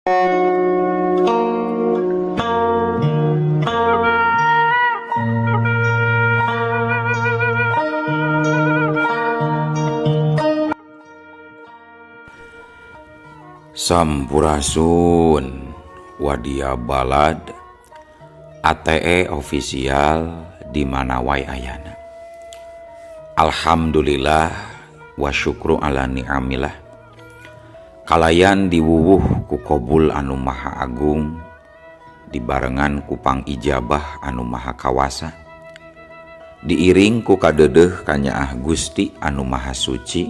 Sampurasun Wadia Balad ATE official di mana wae ayana. Alhamdulillah wa syukru ala ni'amillah. Kalayan diwuwuh ku kobul anu maha agung, dibarengan ku pangijabah anu maha kawasa, diiring ku kadedeh kanyaah Gusti anu maha suci.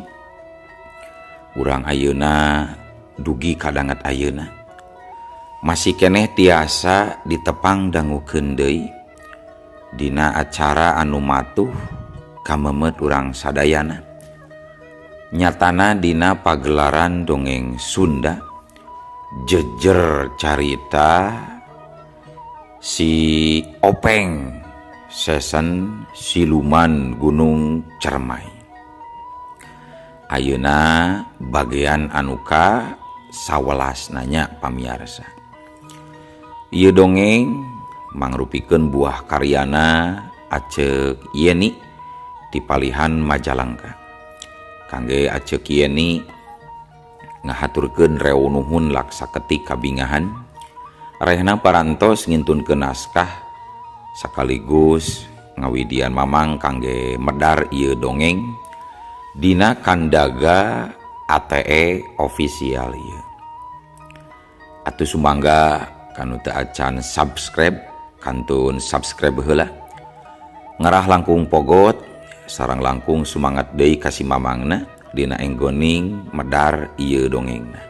Urang ayeuna dugi kadanget ayeuna masih keneh tiasa ditepang dangukeun deui dina acara anu matuh kamemet urang sadayana, nyatana dina pagelaran dongeng Sunda jejer carita si Openg season Siluman Gunung Cermai. Ayeuna bagian anuka 11 nanya pamiarsa. Ieu dongeng mangrupikeun buah karyana Acek Yeni ti palihan Majalengka. Kangge Acek Yeni ngahaturkeun rew nuhun laksa ketik kabingahan. Rehna parantos ngintunkeun naskah sekaligus ngawidian mamang kangge medar ieu dongeng dina kandaga ATE official ieu. Atuh sumangga kanu teu acan subscribe kantun subscribe heula. Ngarah langkung pogot sareng langkung sumangat deui ka si mamangna dina enggoning medar ieu dongengna.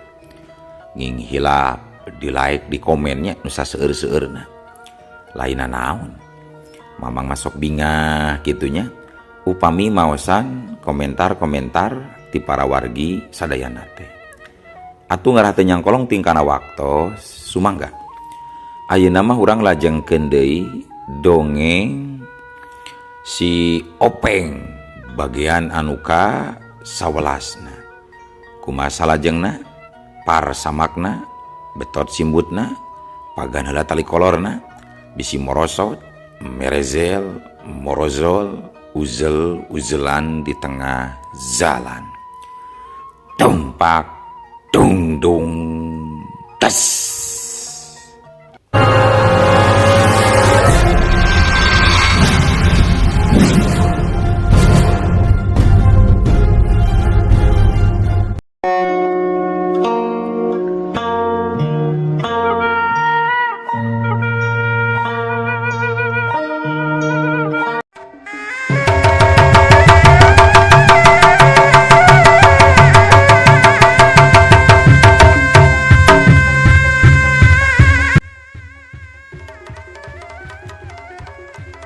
Nging hilap di like di komennya nu saseueur-seueurna. Lainna naon? Mamang masuk bingah kitunya. Upami maosan komentar-komentar ti para wargi sadayana teh. Atuh ngarah teu nyangkolong tingkana waktos sumangga. Ayeuna mah urang lajengkeun deui dongeng si Openg bagian anu ka 11-na. Kumaha salajengna? Par samakna, betot simbutna, pagan heula tali kolorna, bisi morosot, merezel, morozol, uzel-uzelan di tengah jalan. Tumpak, dung dung, tes.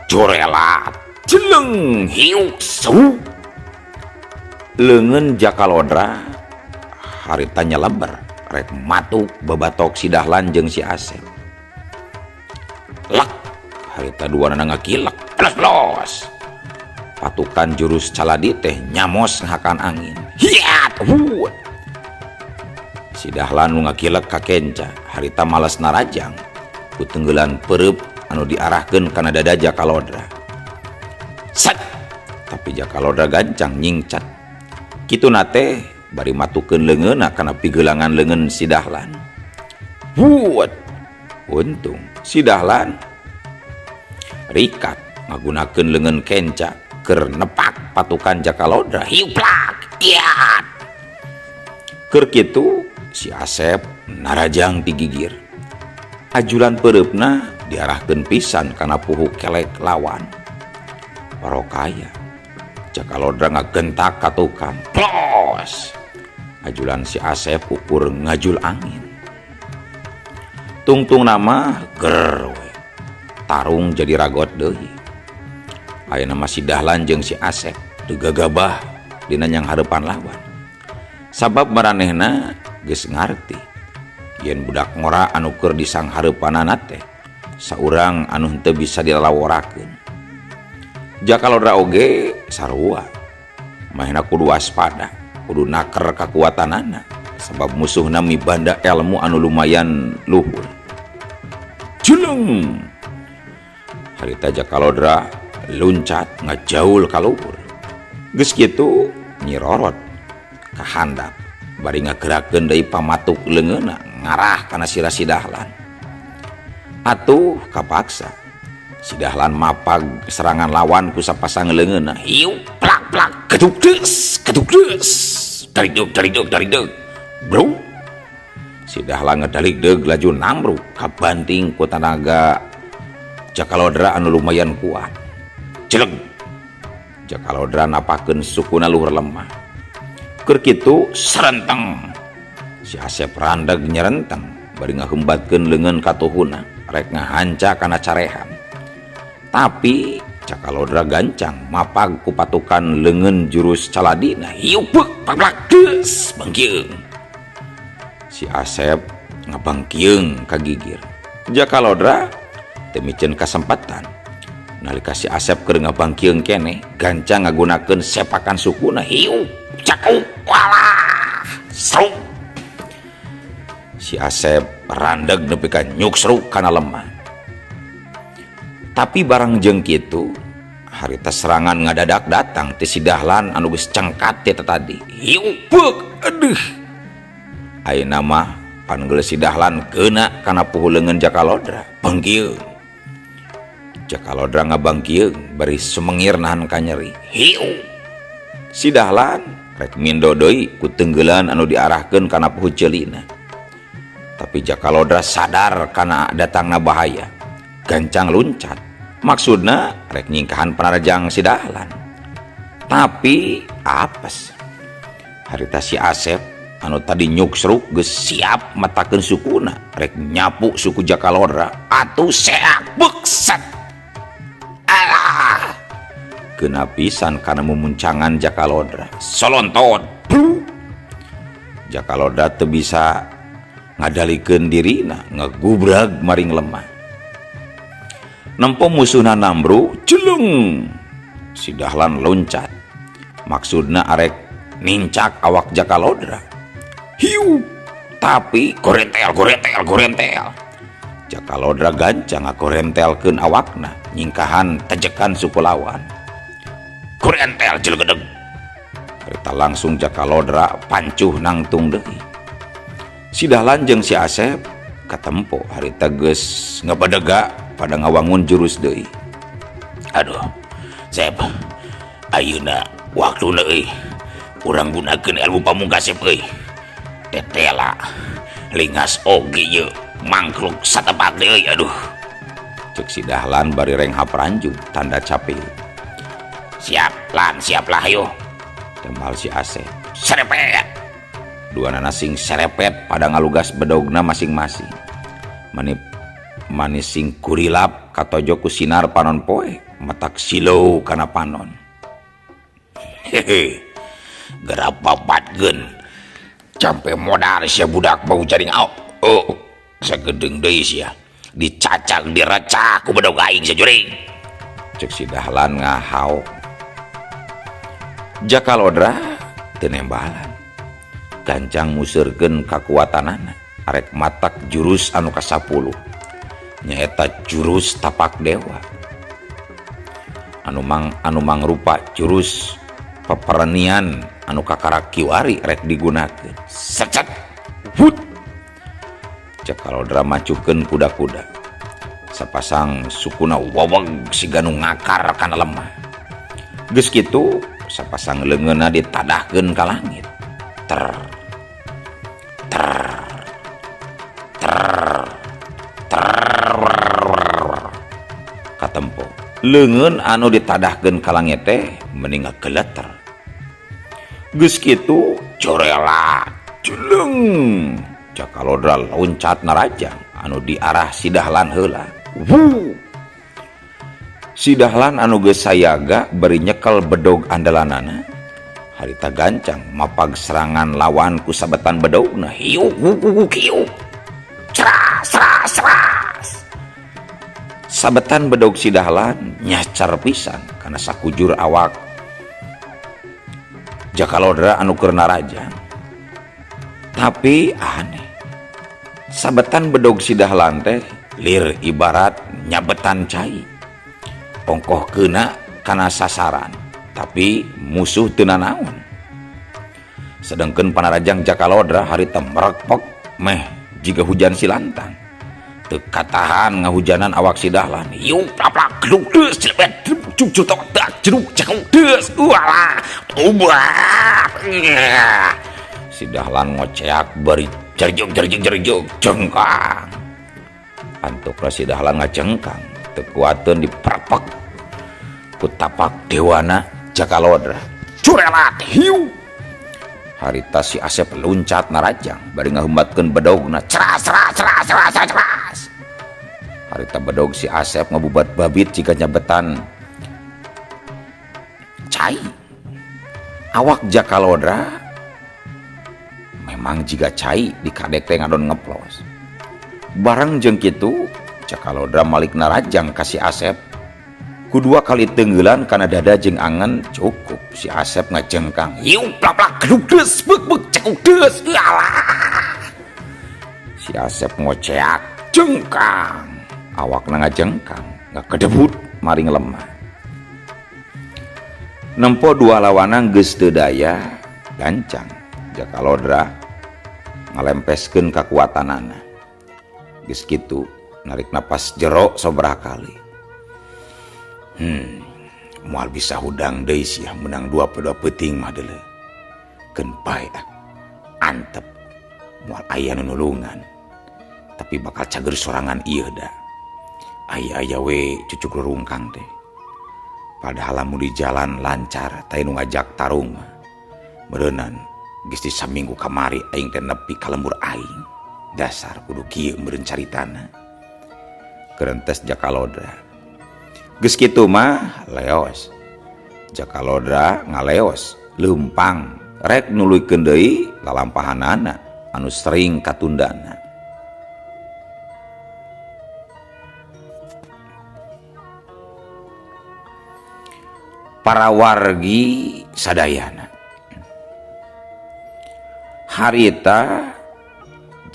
Jorelat jeleng hiuk su leungeun Jakalodra harita nyeleber rek matuk babatok si Dahlan jeung si Asep. Lek harita duanana ngakilek plos-plos patukan jurus caladi teh nyamos ngahakan angin. Hiat huut si Dahlan nu ngakilek ka kenca harita males narajang ku tenggelan pereup anu diarahkeun kana dada Jakalodra. Set tapi Jakalodra gancang nyingcat. Kituna teh bari matukeun leungeunna kana pigelangan leungeun si Dahlan. Buat untung si Dahlan rikat ngagunakeun leungeun kenca keur nepak patukan Jakalodra. Hiuplak iat. Keur kitu si Asep narajang ti gigir. Ajulan peureupna diarahkeun pisan kana puhu kelek lawan. Parokaya Jakalodra ngagentak ka tukang. Plos. Ajulan si Asep ukur ngajul angin. Tungtung nama ger we. Tarung jadi ragot deui. Ayeuna mah si Dahlan jeung si Asep teu gagabah dina nyang hareupan lawan. Sabab maranehna geus ngarti yen budak ngora anu keur disang hareupanana teh saurang anu henteu bisa dilalaworakeun. Jakalodra oge sarua. Mahena kudu waspada, kudu naker kakuatanana Sabab musuhna mibanda elmu anu lumayan luhur. Jeleng! Harita Jakalodra luncat ngajaul ka luhur. Geus kitu nyirorot ka handap bari ngagerakeun deui pamatuk leungeunna ngarah kana sirah si Dahlan. Atuh kapaksa si Dahlan mapag serangan lawan ku sapasang leungeunna. Hiu plak plak geduk deus geduk deus darideg darideg darideg. Bro. Si Dahlan ngedaligdeug laju namruk kabanting ku tanaga Jakalodra anu lumayan kuat. Jeleg. Jakalodra napakeun sukuna luhur lemah. Keur kitu serenteng. Si Asep randeg nyerenteng bari ngahembatkeun leungeun katuhuna rek ngahanca kana carehan. Tapi Jakalodra gancang mapag ku patukan leungeun jurus caladina. Hiu beuk paglak deus bangkieung. Si Asep ngabangkieung ka gigir. Jakalodra teu miceun kasempatan. Nalika si Asep keur ngabangkieung keneh, gancang ngagunakeun sepakan sukuna. Hiu cakuk walah seruk. Si Asep randeg nepi ka nyuksruk kana lemah. Tapi barang jeung kitu harita serangan ngadadak datang ti si Dahlan anu geus cengkat ti tadi. Hiu beuk aduh. Ayeuna mah panggel si Dahlan keuna kana puhu leungeun Jakalodra. Bangkieung. Jakalodra ngabangkieung bari sumengir nahan kanyeri. Hiu. Si Dahlan rek mindo deui ku tenggelan anu diarahkeun kana puhu ceulina. Tapi Jakalodra sadar kana datangna bahaya. Gancang luncat. Maksudna rek nyingkahan panarjang si Dahlan. Tapi apes. Harita si Asep anu tadi nyuksruk geus siap matakeun sukuna rek nyapu suku Jakalodra atuh seak beksat. Alah. Kena pisan kana mumuncangan Jakalodra. Solontot. Jakalodra teu bisa ngadalikeun dirina, ngagubrag maring lemah. Nempo musuhna nambru, jeleng. Si Dahlan loncat. Maksudna arek nincak awak Jakalodra. Hiu. Tapi gorentel gorentel gorentel. Jakalodra gancang ngagorentelkeun awakna, nyingkahan tejekan suku lawan. Gorentel jelegedeg. Harita langsung Jakalodra pancuh nangtung deui. Si Dahlan jeung si Asep katempo harita geus ngebedega pada ngawangun jurus deui. Aduh, Sep, ayeuna waktuna euy. Urang gunakeun ilmu pamungkas Sep euy. Tetela lingas oge ieu mangkluk satepak deui aduh. Cek si Dahlan bari renghap ranjug tanda capek. Siap lan, siap lah ayo. Tembal si Asep. Serepet. Dua nana sing serepet pada ngalugas bedogna masing-masing. Manis sing kurilap katojo ku sinar panon poe matak silau kana panon. Hehe. Gerap bapatkeun. Campe modal sia budak bau jaring au. Oh, sagedeng deui sia. Dicacak direcak ku bedog aing sia juring. Cek si Dahlan ngahau. Jakalodra teu nembalan. Gancang museurkeun kakuatanana arek matak jurus anu ka-10. Nyaeta jurus tapak dewa. Anu mangrupa jurus peperenian anu kakarak kiwari rek digunakeun. Secet. Hut. Jakalodra macukeun kuda-kuda. Sapasang sukuna waweg siga nu ngakar kana lemah. Geus kitu sapasang leungeunna ditadahkeun ka langit. Ter ter ter ter katempo. Leungeun anu ditadahkeun ka langit teh meni ngageleter. Geus kitu jorela jeleng. Jakalodra loncat narajang anu diarah si Dahlan heula. Wuh. Si Dahlan anu geus sayaga bari nyekel bedog andalanana. Harita gancang mapag serangan lawan ku sabetan bedogna. Hiu hiu. Ceras ceras ceras. Sabetan bedog si Dahlan nyacar pisan kana sakujur awak Jakalodra anu keur narajang. Tapi aneh. Sabetan bedog si Dahlan teh lir ibarat nyabetan cai. Ongkoh keuna kana sasaran, tapi musuh teu nanaon. Sedengkeun Panarajang Jakalodra harita merekpek meh jiga hujan silantang. Teu katahan ngahujanan awak si Dahlan. Yuk plak gluk deus jelebet cuk cuk tok tak jeruk cekung deus ualah ubat. Si Dahlan ngoceak bari jerjog jerjog jerjog jengkang. Antukna si Dahlan ngajengkang teu kuateun diprepek ku tapak dewana Jakalodra. Curelat hiu. Harita si Asep luncat narajang bari ngahumbatkeun bedogna ceras ceras ceras ceras ceras. Harita bedog si Asep ngabubat babit jika nyabetan cai. Awak Jakalodra memang jiga cai dikadek teh ngadon ngeplos. Barang jeung kitu Jakalodra malik narajang ka si Asep. Ku dua kali tenggelan kana dada jeung angen cukup si Asep ngajengkang. Yuk plak plak geus beuk beuk cekuk deus alah. Si Asep ngoceak jengkang. Awakna ngajengkang ngakedebut maring lemah. Nempo dua lawanan geus teu daya gancang. Jakalodra ngalempeskeun kakuatanana. Geus kitu narik napas jero sabaraha kali. Moal bisa hudang deui sia menang 22 peuting mah deuleu. Keun bae ah. Antep moal aya nu nulungan. Tapi bakal cager sorangan ieu da. Aya-aya we cucuk rurungkang teh. Padahal lamun di jalan lancar teh nu ngajak tarung mah. Meureunnan geus di saminggu kamari aing teh nepi ka lembur aing. Dasar kudu kieu meureun caritana. Kerentes Jakalodra. Geus kitu mah leos. Jakalodra ngaleos leumpang rek nuluykeun deui lalampahanana anu sering katundana. Para wargi sadayana. Harita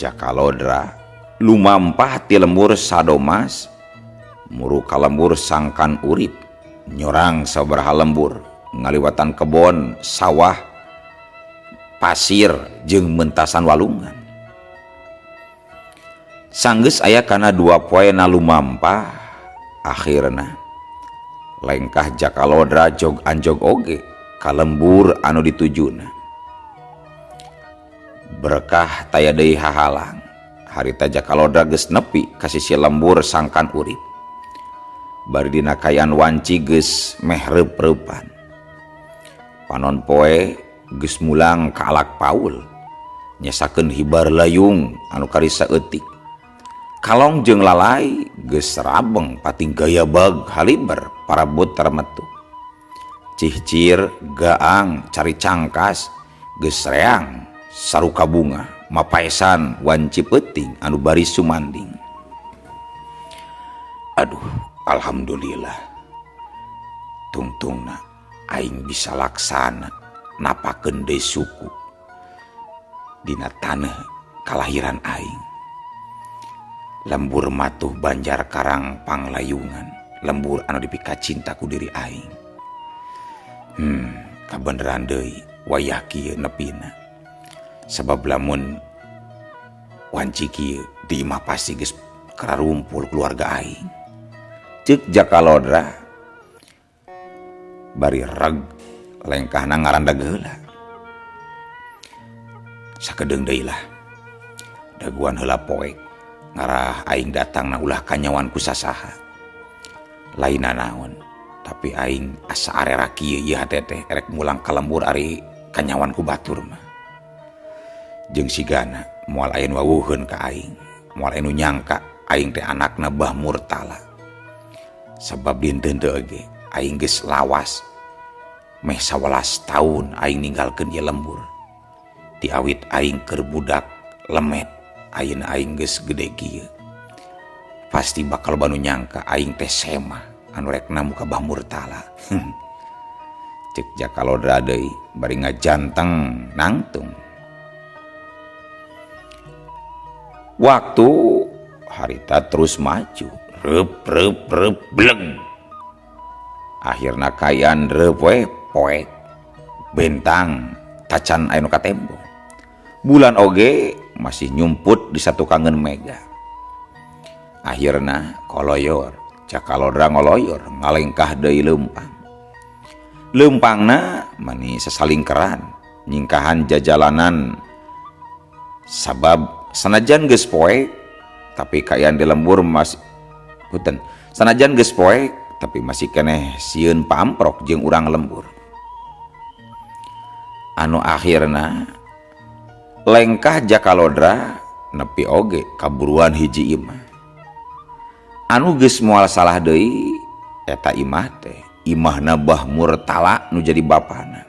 Jakalodra lumampah ti lembur Sadomas muru ka lembur Sangkan Urip nyorang sabaraha lembur ngaliwatan kebon sawah pasir jeung mentasan walungan. Sanggeus aya kana dua poe na lumampah akhirna lengkah Jakalodra jog anjog oge ka lembur anu ditujuna. Berkah taya deui hahalang. Harita Jakalodra geus nepi ka sisi lembur Sangkan Urip. Bari dina kaayaan wanci geus meh reup-reupan. Panon poe geus mulang ka alak paul nyesakeun hibar layung anu karisa eutik. Kalong jeung lalai geus rabeng pating gaya bag haliber parabut tarmetu. Cihcir gaang cari cangkas geus reang saruka bunga mapaesan wanci peuting anu bari sumanding. Aduh, alhamdulillah. Tungtungna aing bisa laksana napakeun deui suku dina taneuh kalahiran aing. Lembur matuh Banjar Karang Panglayungan, lembur anu dipikacinta ku diri aing. Kabeneran deui wayah kieu nepina. Sabab lamun wanci kieu di imah pasti geus kararumpul keluarga aing. Ceuk Jakalodra bari reg lengkahna ngarandag heula. Sakedeung deui lah. Daguan heula poek ngarah aing datangna ulah kanyawan ku sasaha. Lain nanaon, tapi aing asa arera kieu ieu hate teh erek mulang ka lembur ari kanyawan ku batur mah. Jeung sigana moal aya nu wawuheun ka aing, moal aya nu nyangka aing teh anakna Bah Murtala. Sabab dinten teu oge aing geus lawas meh 11 tahun aing ninggalkeun ieu lembur. Ti awit aing keur budak lemet, ayeuna aing geus gede kieu. Pasti bakal banu nyangka aing teh semah anu rek namu ka Bah Murtala. Ceuk Jakalodra deui bari ngajanteng nangtung. Waktu harita terus maju reup reup reup bleg. Akhirna kaayaan reup we poek. Bentang tacan aya nu katempo. Bulan oge masih nyumput di satukangeun mega. Akhirna koloyor, Jakalodra ngoloyor ngalengkah deui leumpang. Leumpangna mani sasalingkeran nyingkahan jajalanan sabab sanajan geus poek tapi kaayaan di lembur masih punten sanajan geus poek tapi masih keneh sieun pamprok jeung urang lembur. Anu akhirna lengkah Jakalodra nepi oge kaburuan hiji imah. Anu geus moal salah deui eta imah teh imahna Bah Murtala nu jadi bapana.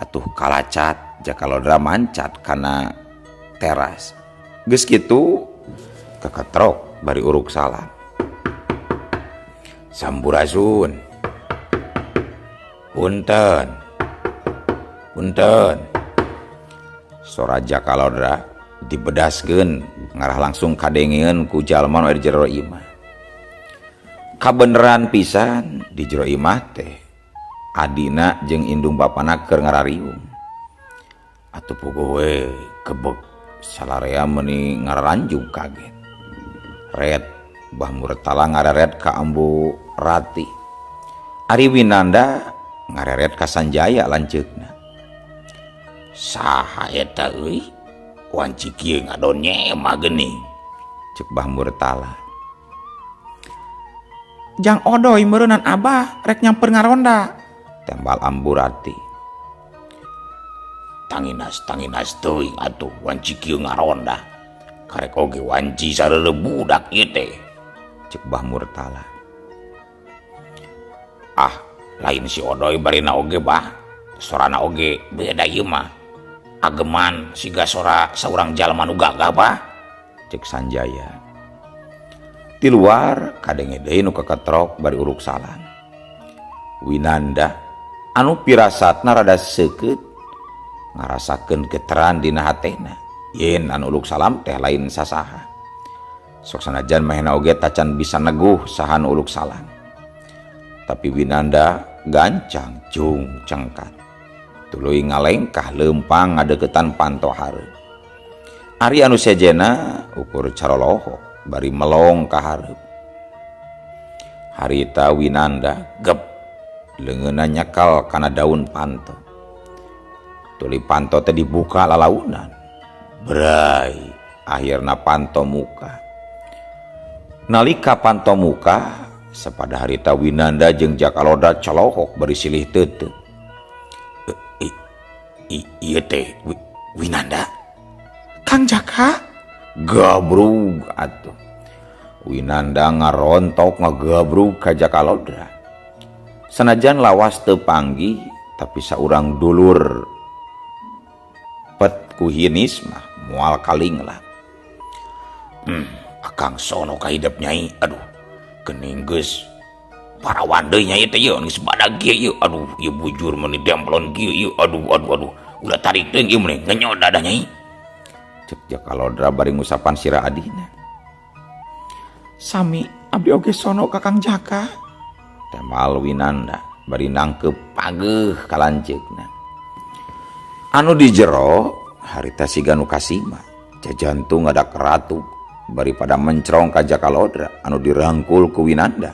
Atuh kalacat Jakalodra mancat kana teras. Geus kitu keketrok bari uruk salam. Sampurasun. Punten. Punten. Sora Jakalodra dibedaskeun ngarah langsung kadengeun ku jalma nu aya di jero imah. Kabeneran pisan di jero imah teh adina jeung indung bapana keur ngarariung. Atuh puguh we kebek salarea meuni ngararanjung kaget. Red Bah Murtala ngareret ka Ambu Rati. Ari Winanda ngareret ka Sanjaya lanceukna. Saha eta euy? Wanci kieu ngadon nyema geuning. Ceuk Bah Murtala. Jang Odoy meureunan abah rek nyamper ngaronda. Tembal Ambu Rati. Tanginas tanginas teuing atuh wanci kieu ngaronda. Karek oge wanci sareureum budak ieu teh. Ceuk Bah Murtala. Ah, lain si Odoy barina oge bah. Sorana oge beda ieu mah. Ageman siga sora saurang jalma nu gagah bah. Ceuk Sanjaya. Di luar kadenge deui nu keketrok bari uruk salam. Winanda anu pirasatna rada seukeut ngarasakeun geteran dina hatena. Yen anu uluk salam teh lain sasaha. Sok sanajan mahena oge tacan bisa neguh saha nu uluk salam. Tapi Winanda gancang jung cengkat. Tuluy ngalengkah leumpang ngadeukeutan panto hareup. Ari anu sejena ukur calolohok bari melong ka hareup. Harita Winanda gep leungeunna nyekel kana daun panto. Tuluy panto teh dibuka lalaunan. Bray, akhirna panto muka. Nalika panto muka, sapada harita Winanda jeung Jakalodra colohok bari silih teuteut. Ieu teh Winanda. Kang Jaka gabrug atuh. Winanda ngarontok ngagabrug ka Jakalodra. Sanajan lawas teu panggih tapi saurang dulur pet ku hinis mah moal kalinglah. Akang sono kahidep nyai. Aduh, geuning geus parawan deui nyai teh ieu geus badag kieu ieu. Aduh, ieu bujur meuni demplon kieu ieu. Aduh, aduh, aduh. Ulah tarik teuing ieu meuni ngenyot dadah nyai. Cek Jakalodra bari ngusapan sirah adina. Sami abdi oge sono ka Kang Jaka. Temal Winanda bari nangkep pageuh ka lanceukna. Anu di jero harita siga nu kasima. Jajantung ngadak ratu bari pada mencrong ka Jakalodra anu dirangkul ku Winanda.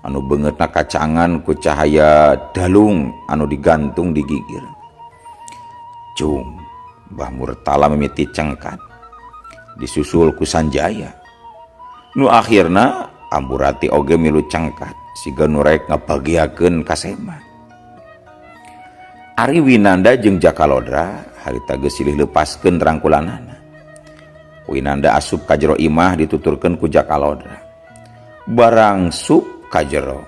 Anu beungeutna kacangan ku cahaya dalung anu digantung di gigir. Cung Bah Murtala mimiti cengkat disusul ku Sanjaya. Nu akhirna Ambu Rati oge milu cengkat siga nu rek ngabagiakeun ka Sema. Ari Winanda jeung Jakalodra harita geus silih leupaskeun rangkulanana. Winanda asup ka jero imah dituturkeun ku Jakalodra. Barang sup ka jero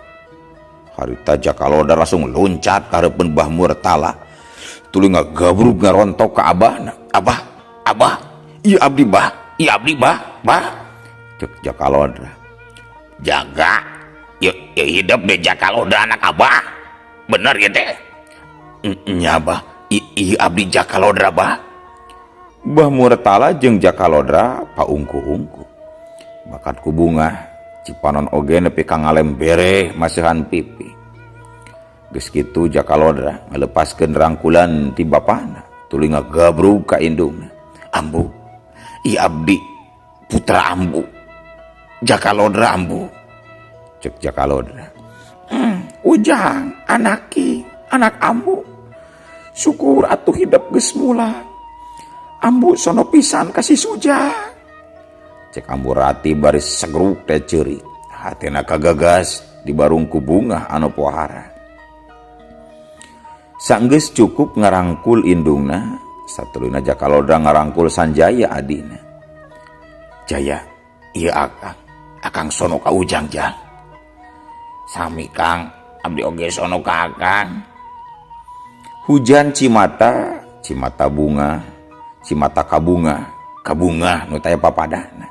harita Jakalodra langsung loncat ka hareupeun Bah Murtala. Tuluy ngagabrug ngarontok ka abahna. Abah, abah, ieu abdi bah, ieu abdi bah, bah. Cek Jakalodra. Jaga, ieu hidup deh Jakalodra anak abah. Bener ya teh? Nya bah, ieu abdi Jakalodra bah. Bah Murtala jeung Jaka Lodra paungku-ungku. Bakat ku bungah Cipanon oge nepi ka ngalem bereh maseuhan pipi. Geus kitu Jaka Lodra ngalepaskeun rangkulan ti bapana tuluy ngagabrug ka indungna. Ambu, ieu abdi putra ambu. Jaka Lodra ambu. Cek Jaka Lodra. Ujang anaki anak ambu. Syukur atuh hidep geus mula. Ambu sono pisan ka si Sujang. Cek Ambu Rati baris segruk teh ceurik. Hatena kagagas dibarung ku bungah anu pohara. Sanggeus cukup ngarangkul indungna, satuluyna Jaka Lodra ngarangkul Sanjaya adina. Jaya, ieu akang, akang sono ka Ujang jang. Sami Kang, abdi oge sono ka akang. Hujan cimata, cimata bunga, cimata kabunga, kabunga nu taya papadana.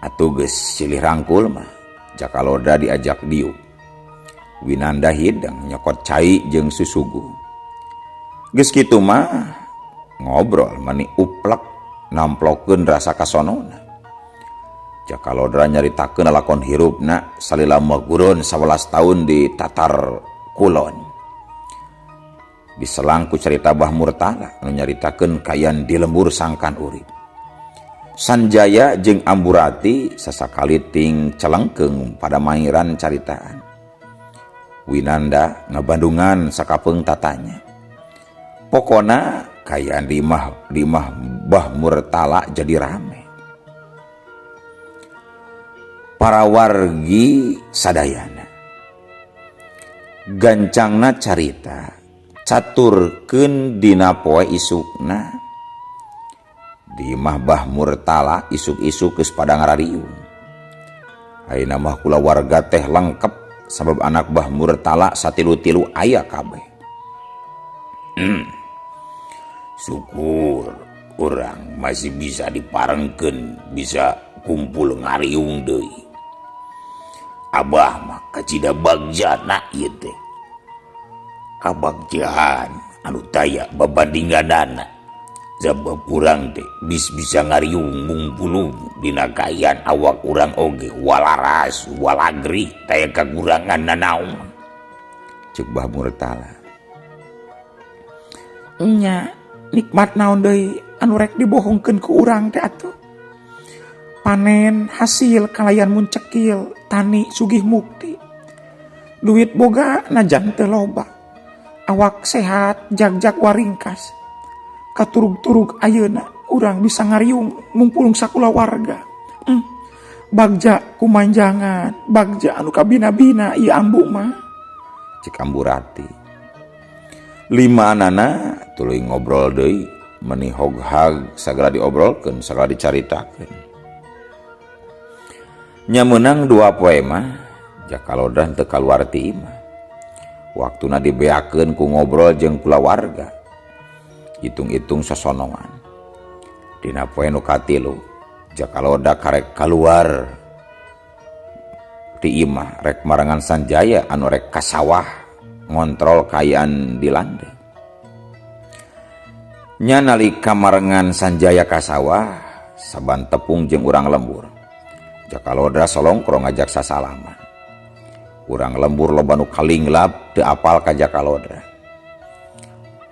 Atuh geus silih rangkul mah, Jaka Lodra diajak diuk. Winanda hidang nyokot cai jeung susugu. Geus kitu mah ngobrol mani uplek namplokeun rasa kasonona. Jaka Lodra nyaritakeun lalakon hirupna salila maguron 11 tahun di Tatar Kulon. Diselang ku carita Bah Murtala anu nyaritakeun kaayaan di lembur sangkan urip. Sanjaya jeung Amburati sasakali ting celengkeung pada mairan caritaan. Winanda ngabandungan sakapeung tatanya. Pokona kaayaan di imah Bah Murtala jadi rame. Para wargi sadayana gancangna carita caturkeun dina poe isukna. Di imah Bah Murtala isuk-isuk geus pada ngarariung. Ayeuna mah kulawarga teh lengkep sabab anak Bah Murtala satilu-tilu aya kabeh. Syukur urang masih bisa diparengkeun, bisa kumpul ngariung deui. Abah mah kacida bagjana ieu teh. Kabagjaan anu taya babandinganana. Sabab urang teh bisa ngariung mungpulung dina kaayaan awak urang oge walaras walagri taya kakurangan nanaon. Ceuk Bah Murtala. Nya nikmat naon deui anu rek dibohongkeun ku urang teh atuh. Panen hasil kalayan muncekil tani sugih mukti. Duit boga najan teu loba. Awak sehat jag-jag waringkas. Katurug-turug ayeuna urang bisa ngariung ngumpulung sakulawarga. Bagja kumanjangan, bagja anu kabina-bina ieu ambu mah. Cek Ambu Rati. Lima nana tuluy ngobrol deui meni hoghag sagala diobrolkeun sagala dicaritakeun. Nya meunang dua poe mah Jaka Lodra teu kaluar ti imah. Waktuna dibeakeun ku ngobrol jeung kulawarga. Hitung-hitung sosonongan. Dina poe nu katilu Jaka Lodra karek kaluar ti imah rek marangan Sanjaya anu rek ka sawah ngontrol kaayaan di lande. Nya nalika marengan Sanjaya ka sawah saban tepung jeung urang lembur. Jaka Lodra solongkrong ngajak sasalaman. Urang lembur loba nu kalinglap teu apal ka Jaka Lodra.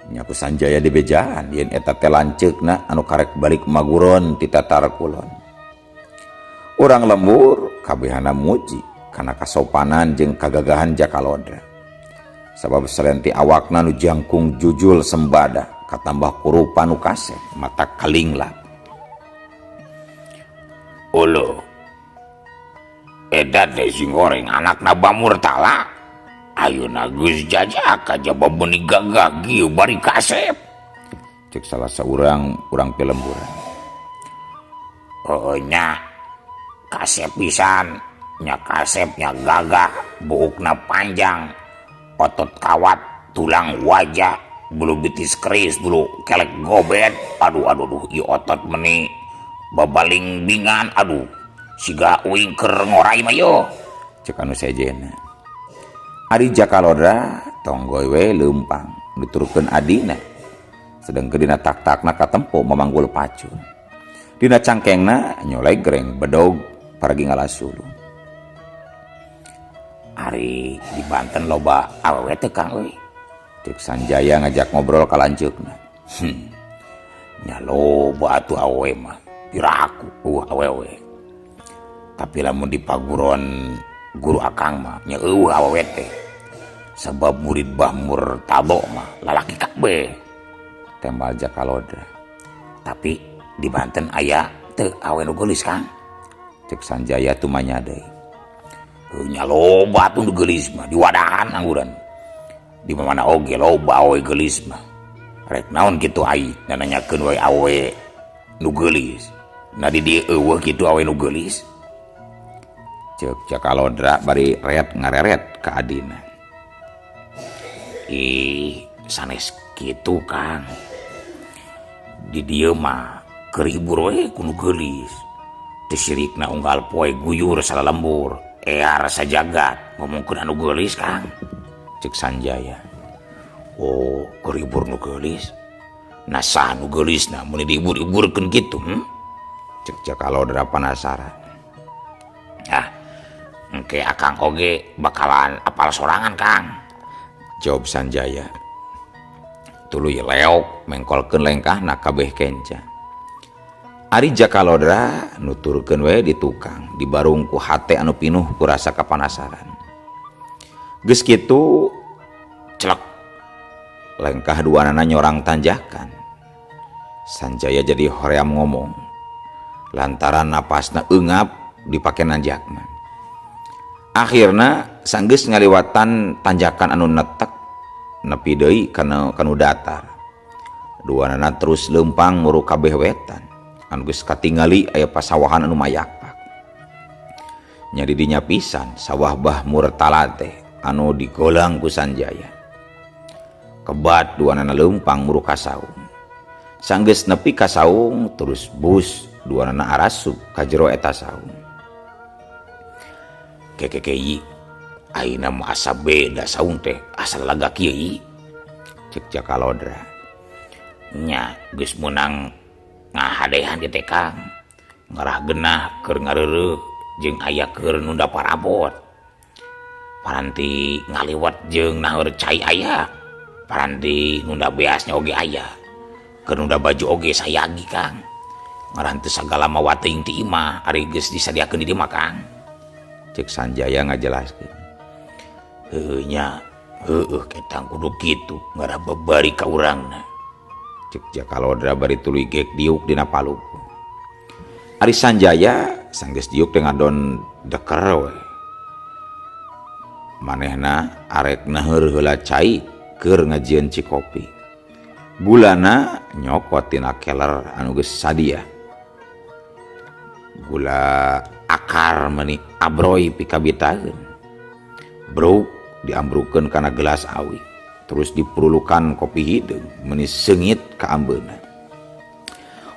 Nya ku Sanjaya dibejaan yen eta teh lanceukna anu karek balik maguron ti Tatar Kulon. Urang lembur kabehana muji kana kasopanan jeung kagagahan Jaka Lodra. Sabab salenti awakna nu jangkung jujul sembada katambah kurupa nu kasep mata kalinglap. Uluh, eta teh sing goreng anakna Bah Murtala. Ayeuna geus jajak kajaba beuni gagah kieu bari kasep. Cek salah saurang urang pilemburan. Oh nya kasep pisan, nya kasep nya gagah, buukna panjang, otot kawat, tulang wajah, bulu betis keris, bulu kelek gobet. Aduh aduh aduh, ieu otot meni babaling bingan, aduh siga uing keur ngorai mah yo. Cek anu sejena. Ari Jaka Lodra tonggoy we leumpang nuturkeun adina. Sedengkeun dina tak-takna katempo mamanggul pacul. Dina cangkengna nyolegreng bedog paragi ngalasulu. Ari di Banten loba awewe teh Kang euy. Cek Sanjaya ngajak ngobrol ka lanceukna. Nya loba atuh awewe mah. Piraku eueuh awewe. Tapi lamun di paguron guru akang mah nya eueuh awewe teh. Sebab murid Bah Murtado mah lalaki kabeh. Tembal Jakalodra. Tapi di Banten aya teu awe nu geulis Kang. Cek Sanjaya tumanya deui. Heuh nya loba atuh nu geulis mah di wadahan angguran. Di mana oge loba awe geulis mah. Rek naon kitu ai nanyakeun we awe nu geulis. Nah di dieu eueuh kitu awe nu geulis. Cek Jakalodra bari ret ngareret ka adina. Ih, sanes kitu Kang. Di dieu mah keur hibur we ku nu geulis. Teu sirikna unggal poe guyur salalembur, ear sajagat ngomongkeun anu geulis Kang. Cek Sanjaya. Oh, keur hibur nu geulis. Nah saha nu geulisna mun dihibur-hiburkeun kitu, Cek Jakalodra penasaran. Ah, engke akang oge bakalan apal sorangan Kang. Jawab Sanjaya. Tuluy leok mengkolkeun lengkahna kabeh kenca. Ari Jakalodra nuturkeun we di tukang dibarung ku hate anu pinuh ku rasa kapanasaran. Geus kitu celek lengkah duanana nyorang tanjakan. Sanjaya jadi hoream ngomong lantaran napasna eungap dipake nanjakna. Akhirna sanggeus ngaliwatan tanjakan anu netek nepi deui kana kanu datar. Duanana terus leumpang muru kabeh wetan. Anu geus katingali aya pasawahan anu mayakpak. Nya di dinya pisan sawah Bah Murtala teh anu digolang ku Sanjaya. Kebat duanana leumpang muru ka saung. Sanggeus nepi ka saung terus bus duanana arasup ka jero eta saung. Kekekei ayeuna mah asa beda saung teh asa lega kieu ieu. Cek Jakalodra. Nya geus meunang ngahadehan di teh Kang. Ngarah genah keur ngareureuh jeung aya keur nunda parabot. Paranti ngaliwat jeung naheur cai aya. Paranti nunda beasnya oge aya. Keur nunda baju oge sayagi Kang. Ngarah teu sagala mawa teuing ti imah ari geus disadiakeun di dieu mah Kang. Cek Sanjaya ngajelaskeun. Heueuh nya, heueuh ketang kudu kitu ngarah babari ka urangna. Cek Jakalodra bari tuluy gek diuk dina palupu. Ari Sanjaya sanggeus diuk teh ngadon deker we. Manehna arek naheur heula cai keur ngajieun cikopi. Gulana nyokot tina keler anu geus sadia. Gula akar meuni abroy pikabitaeun. Bruk diambrukeun kana gelas awi. Terus dipurulukan kopi hideung meuni seungit ka ambeuna.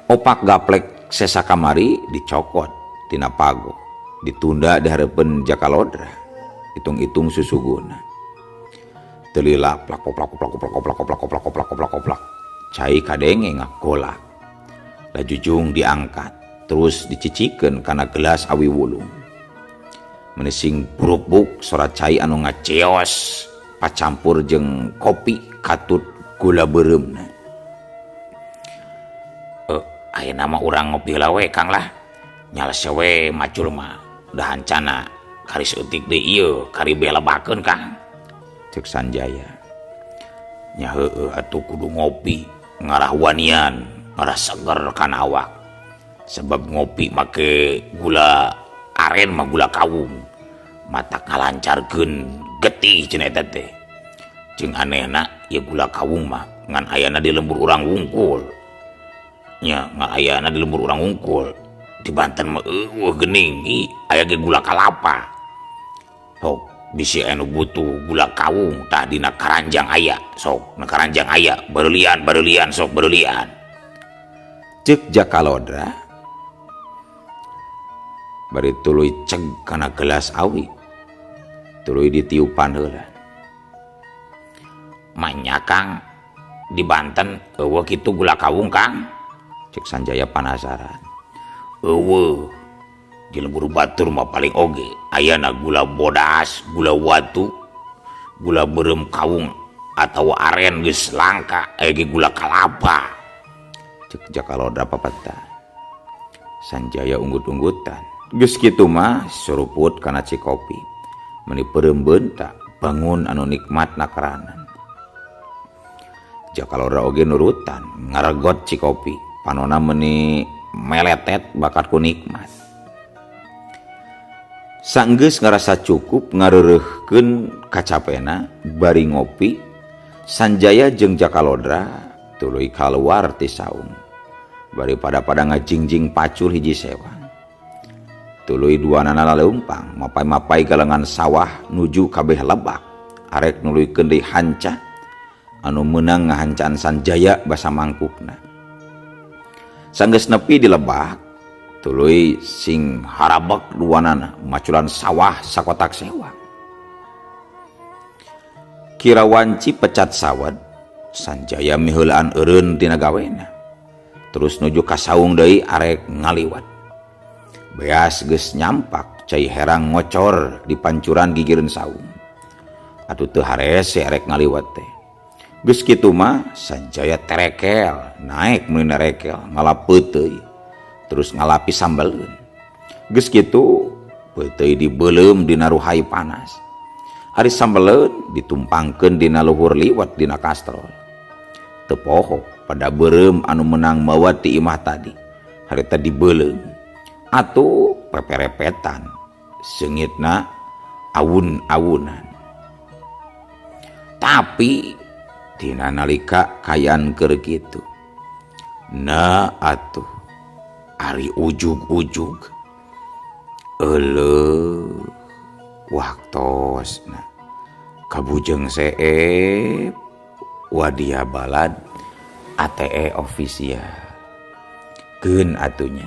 Opak gaplek sesa kamari dicokot tina pago, ditunda di hareupeun Jakalodra. Hitung-hitung susuguna. Teu lila plak plak plak plak plak plak plak plak plak plak. Cai kadenge ngagolak. Lajujung diangkat, terus dicicikeun kana gelas awi wulung. Menising buruk-buk sora cai anu ngaceos pacampur jeung kopi katut gula beureumna. Ayeuna mah urang ngopi heula we Kang lah. Nyalese we macul mah da hancana kari seutik deui ieu kari beh lebakeun Kang. Cek Sanjaya. Nya heueuh atuh kudu ngopi ngarah wanian, ngarah seger kana awak. Sebab ngopi make gula aren mah gula kawung. Mata kalancarkeun getih cenah eta teh. Jeung anehna ieu gula kawung mah ngan ayana di lembur urang wungkul. Nya ngan ayana di lembur urang wungkul. Di Banten mah eueuh geuning ih aya ge gula kalapa. Sok bisi anu butuh gula kawung tah dina karanjang aya. Sok na karanjang aya bareulian bareulian sok bareulian. Cek Jakalodra bari tuluy ceg kana gelas awi. Tuluy ditiupan heula. Manya Kang Di Banten eueuh kitu gula kawung Kang? Cek Sanjaya panasaran. Eueuh. Di lembur batur mah paling oge ayana gula bodas, gula watu, gula beureum kawung atawa aren geus langka aya ge gula kalapa. Cek Jaka Lodra papatah. Sanjaya unggut-unggutan. Geus kitu mah suruput kana cikopi. Meuni peureum beunta bangun anu nikmat nakeranan. Jaka Lodra oge nurutan ngaregot cikopi. Panona meuni meletet bakat ku nikmat. Sanggeus ngarasa cukup ngareureuhkeun kacapena bari ngopi, Sanjaya jeung Jaka Lodra tuluy kaluar ti saung. Bari pada-pada ngajingjing pacul hiji sewang. Tuluy duanana laleumpang mapay-mapay galengan sawah nuju kabeh lebak. Arek nuluykeun deui hanca anu meunang ngahancaan Sanjaya basa mangkukna. Sanggeus nepi di lebak, tuluy sing harabek duanana maculan sawah sakotak sewang. Kira wanci pecat sawad, Sanjaya miheulaan eureun tina gawena. Terus nuju ka saung deui arek ngaliwat. Beas geus nyampak, cai herang ngocor di pancuran gigireun saung. Atuh teu harese arek ngaliwat teh. Geus kitu mah Sanjaya terekel, naek meuni nerekel, ngalap peuteuy. Terus ngalapi sambeleun. Geus kitu peuteuy dibeuleum dina ruhai panas. Ari sambeleun ditumpangkeun dina luhur liwet dina kastrol. Teu poho pada beureum anu meunang mawa ti imah tadi. Harita dibeuleum. Atuh peperepetan seungitna awun-awunan. Tapi dina nalika kayan keur kitu. Na atuh ari ujug-ujug euleuh waktosna kabujeng seep wadia balad ATE official. Keun atunya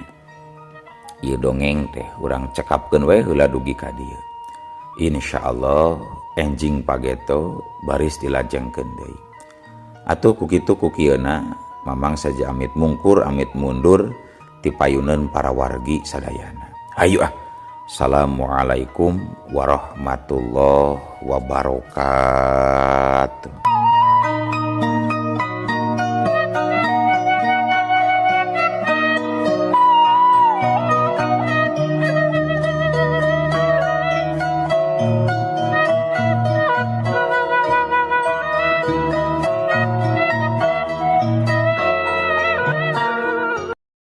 ieu dongeng teh urang cekapkeun we heula dugi ka dieu. Insyaallah enjing pageto baris dilajengkeun deui. Atuh ku kitu ku kieuna mamang saja amit mungkur amit mundur ti payuneun para wargi sadayana. Hayu ah. Assalamualaikum warahmatullahi wabarakatuh.